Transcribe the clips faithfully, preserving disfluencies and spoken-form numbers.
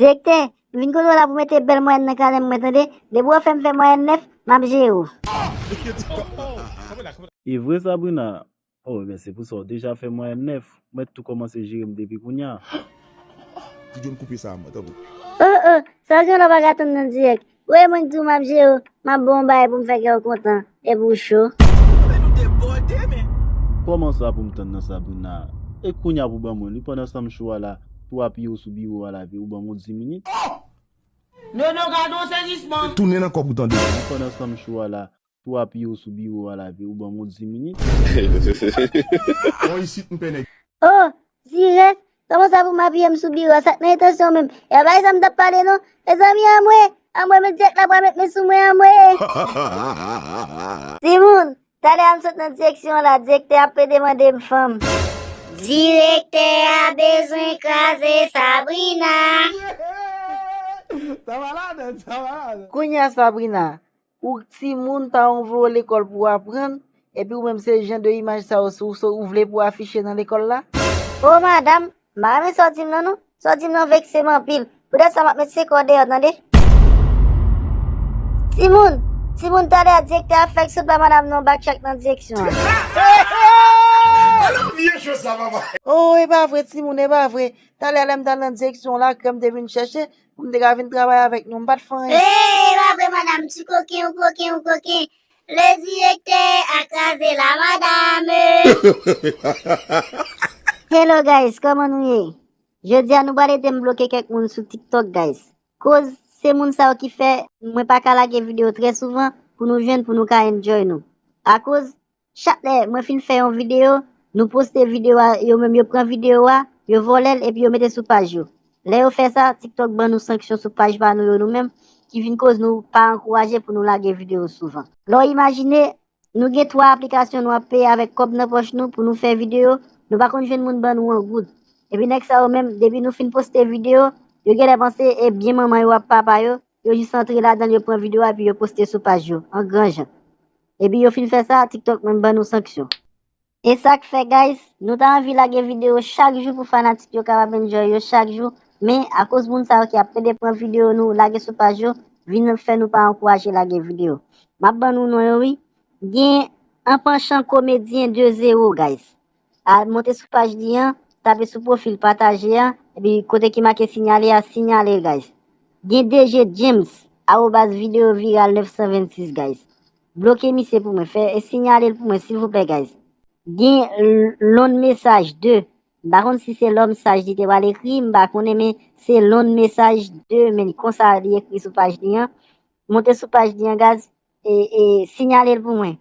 Direktè, m vin kote w la pou mete bèl mwayèn nan kanè m mwen, tande. Depi w fè m fè mwayèn nèf, m ap jere w. E vre, Sabrina? Oh, ebyen, se pou sa w deja fè mwayèn nèf. Mwen tou kòmanse jere m depi kounye a. Ti John, koupe sa, mwen, tanpri. Oh, oh, sa w gen la pa ka tann nan dirèk. Ou wè mwen k di w m ap jere w, m ap ba w yon bagay pou m fè kè w kontan, epi w cho. Kòman sa pou m tann nan, Sabrina? E kounye a pou ban mwen li, pandan san m cho a la, pou apiye w sou biwo a la, epi ou ban m yon di minit? Nono, gade yon sezisman. Tounen nan kòb ou, tande. Pandan san m cho a la, pou apiye w sou biwo a la, epi ou ban m yon di minit? Bon, isit, m pè nèg. Oh, dirèk? Kòman sa pou m apiye m sou biwo a? Sa k nan entansyon w menm? E pa sa m t ap pale non. Mezanmi, anmwe, anmwe, men dirèk la pral met men sou mwen, anmwe. Timoun, talè a m sot nan direksyon la, direktè a ap pede mande m fanm. Direktè a bezwen kraze Sabrina. Sa malad, sa malad. Kounye a, Sabrina, ou timoun, paran w voye w lekòl pou w aprann, epi ou menm se jan de imaj sa yo, ou, ou vle pou w afiche nan lekòl la? O madanm, m pa renmen sa w di m nan non. Sa w di m nan vekse m anpil. Poutèt sa m ap met se kò w deyò, tande. Timoun, timoun, talè a direktè a fèk sot ba madanm nan yon bak chak nan direksyon an. Vye cho sa, papa. Oh, e pa vre, timoun, e pa vre. Talè a lè m t al nan direksyon la, krèm te vin chèche, pou m te ka vin travay avèk nou, m pa t fè anyen. E pa vre, madanm, ti koken, ou koken, ou koken. Le direktè a kraze la, madanm. Hello guys, kòman nou ye? Jodi a nou pral ede m bloke kèk moun sou TikTok, guys. Koz se moun sa yo ki fè mwen pa ka lage videyo trè souvan pou nou jwenn, pou nou ka enjoy nou. Akoz chak lè mwen fin fè yon videyo, nou poste videyo a, yo menm yo pran videyo a, yo vòlè l epi yo mete sou paj yo. Lè yo fè sa, TikTok ban nou sanksyon sou paj pa nou yo nou menm, ki vin koz nou pa ankouraje pou nou lage videyo souvan. Lè w imajine, nou gen twa aplikasyon nou ap peye avèk kòb nan pòch nou pou nou fè videyo, nou pa konn jwenn moun ban nou yon goud. Epi nèg sa yo menm, depi nou fin poste videyo, yo genlè panse e byen manman yo ak papa yo, yo jis antre ladan l, yo pran videyo a epi yo poste sou paj yo, an gran jan. Epi yo fin fè sa, TikTok menm ban nou sanksyon. E sa k fè, guys, nou ta anvi lage videyo chak jou pou fanatik yo kapab enjoy yo chak jou, men akoz moun sa yo ki ap pede pran videyo nou lage sou paj yo, vin fè nou pa ankouraje lage videyo. M ap ban nou non yo, wi. Gen An Panchan Komedyen de zewo, guys. Al monte sou paj li an, tape sou pwofil pataje a, epi kote ki make sinyale a, sinyale l, guys. Gen D J James, arobaz videyo viral nèf san vennsis, guys. Bloke misye pou mwen, fè e sinyale l pou mwen, silvouplè, guys. Gen l-, Lon Mesaj de. M pa konn si se Lòm Saj li te pral ekri, m pa konnen, men se Lon Mesaj de, men konsa li ekri sou paj li an. Monte sou paj li an, guys, e, e sinyale l pou mwen.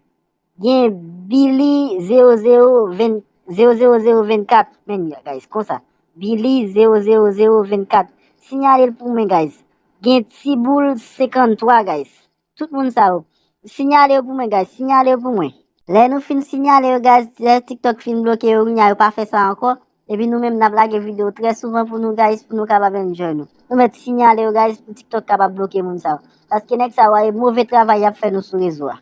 Gen Billy zewo zewo ven, zewo zewo zewo vennkat, men, guys, konsa. Billy zewo zewo zewo vennkat. Sinyale l pou mwen, guys. Gen Tiboul senkanntwa, guys. Tout moun sa yo. Sinyale yo pou mwen, guys. Sinyale yo pou mwen. Lè nou fin sinyale yo, guys, lè TikTok fin bloke yo, kounye a yo pa fè sa ankò. Epi nou menm, n ap lage videyo trè souvan pou nou, guys, pou nou kapab enjoy nou. Nou mèt sinyale yo, guys, pou TikTok kapab bloke moun sa yo. Paske nèg sa yo, e move travay y ap fè nou sou rezo a.